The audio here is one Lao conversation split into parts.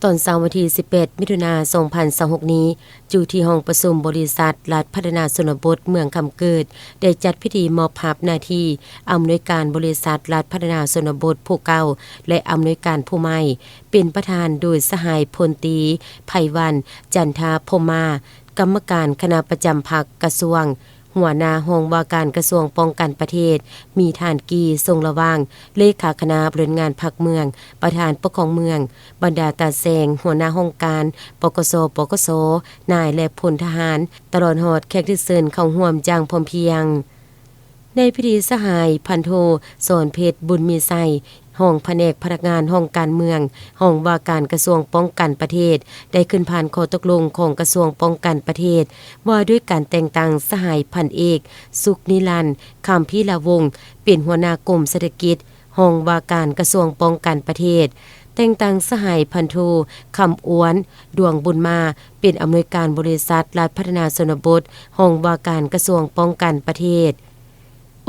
ຕອນເຊົ້າວັນທີສິບແປດ ມິຖຸນາ ສອງພັນຊາວຫົກນີ້, ຢູ່ທີ່ຫ້ອງປະຊຸມບໍລິສັດລັດພັດທະນາຊົນນະບົດເມືອງຄຳເກີດ ໄດ້ຈັດພິທີມອບຮັບໜ້າທີ່ອຳນວຍການບໍລິສັດລັດພັດທະນາຊົນນະບົດຜູ້ເກົ່າ ແລະ ອຳນວຍການຜູ້ໃໝ່ ເປັນປະທານໂດຍສະຫາຍພົນຕີ ໄພວັນ ຈັນທາພົມມາ, ກຳມະການຄະນະປະຈຳພັກກະຊວງ, ຫົວໜ້າຫ້ອງວ່າການກະຊວງປ້ອງກັນປະເທດ, ມີທ່ານ ກີ່ ຊົງລະຫວ່າງ, ເລຂາຄະນະບໍລິຫານງານພັກເມືອງ, ປະທານປົກຄອງເມືອງ, ບັນດາຕາແສງ, ຫົວໜ້າຫ້ອງການ ປກສ, ປກສ, ນາຍ ແລະ ພົນທະຫານ, ຕະຫຼອດຮອດແຂກທີ່ເຊີນເຂົ້າຮ່ວມຢ່າງພ້ອມພຽງ. ໃນພິທີ, ສະຫາຍພັນໂທ ສອນເພັດ ບຸນມີໄຊ, ຮອງພະແນກພະນັກງານຫ້ອງການເມືອງ, ຫ້ອງວ່າການກະຊວງປ້ອງກັນປະເທດ ໄດ້ຂຶ້ນຜ່ານຂໍ້ຕົກລົງຂອງກະຊວງປ້ອງກັນປະເທດ ວ່າດ້ວຍການແຕ່ງຕັ້ງສະຫາຍພັນເອກ ສຸກນິລັນ ຄຳພິລາວົງ ເປັນຫົວໜ້າກົມເສດຖະກິດ, ຮອງວ່າການກະຊວງປ້ອງກັນປະເທດ, ແຕ່ງຕັ້ງສະຫາຍພັນໂທ ຄຳອ້ວນ ດວງບຸນມາ ເປັນອຳນວຍການບໍລິສັດລັດພັດທະນາຊົນນະບົດ, ຮອງວ່າການກະຊວງປ້ອງກັນປະເທດ.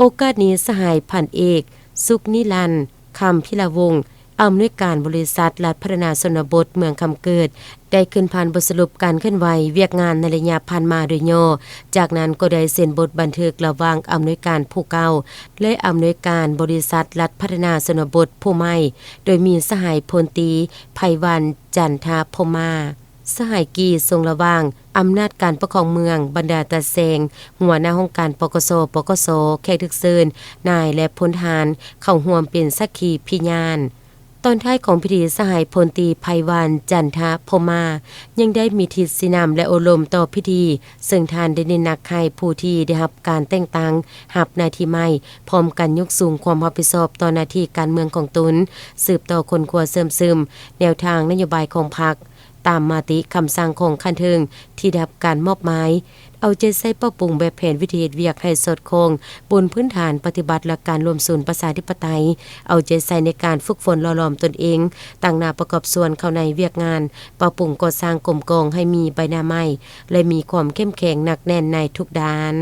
ໂອກາດນີ້, ສະຫາຍພັນເອກ ສຸກນິລັນ ຄຳພິລາວົງ ອຳນວຍການບໍລິສັດລັດພັດທະນາຊົນນະບົດເມືອງຄຳເກີດ ໄດ້ຂຶ້ນຜ່ານບົດສະຫຼຸບການເຄື່ອນໄຫວວຽກງານໃນໄລຍະຜ່ານມາໂດຍຫຍໍ້, ຈາກນັ້ນກໍໄດ້ເຊັນບົດບັນທຶກລະຫວ່າງອຳນວຍການຜູ້ເກົ່າ ແລະ ອຳນວຍການບໍລິສັດລັດພັດທະນາຊົນນະບົດຜູ້ໃໝ່, ໂດຍມີສະຫາຍພົນຕີ ໄພວັນ ຈັນທາພົມມາ, ສະຫາຍ ກີ່ ຊົງລະຫວ່າງ, ອຳນາດການປົກຄອງເມືອງ, ບັນດາຕາແສງ, ຫົວໜ້າຫ້ອງການ ປກສ, ປກສ, ແຂກຖືກເຊີນ, ນາຍ ແລະ ພົນທະຫານ ເຂົ້າຮ່ວມເປັນສັກຂີພິຍານ. ຕອນທ້າຍຂອງພິທີ, ສະຫາຍພົນຕີ ໄພວັນ ຈັນທະພົມມາ ຍັງໄດ້ມີທິດຊີ້ນຳ ແລະ ໂອ້ລົມຕໍ່ພິທີ, ເຊິ່ງທ່ານໄດ້ເນັ້ນໜັກໃຫ້ຜູ້ທີ່ໄດ້ຮັບການແຕ່ງຕັ້ງ ຮັບໜ້າທີ່ໃໝ່ ພ້ອມກັນຍົກສູງຄວາມຮັບຜິດຊອບຕໍ່ໜ້າທີ່ການເມືອງຂອງຕົນ, ສືບຕໍ່ຄົ້ນຄວ້າເຊື່ອມຊຶມແນວທາງນະໂຍບາຍຂອງພັກ ຕາມມະຕິຄຳສັ່ງຂອງຂັ້ນເທິງທີ່ໄດ້ຮັບການມອບໝາຍ, ເອົາໃຈໃສ່ປັບປຸງແບບແຜນວິທີເຮັດວຽກໃຫ້ສອດຄ່ອງບົນພື້ນຖານປະຕິບັດຫຼັກການລວມສູນປະຊາທິປະໄຕ, ເອົາໃຈໃສ່ໃນການຝຶກຝົນຫຼໍ່ຫຼອມຕົນເອງ, ຕັ້ງໜ້າປະກອບສ່ວນເຂົ້າໃນວຽກງານປັບປຸງກໍ່ສ້າງກົມກອງໃຫ້ມີໃບໜ້າໃໝ່ ແລະ ມີຄວາມເຂັ້ມແຂງໜັກແໜ້ນໃນທຸກດ້ານ.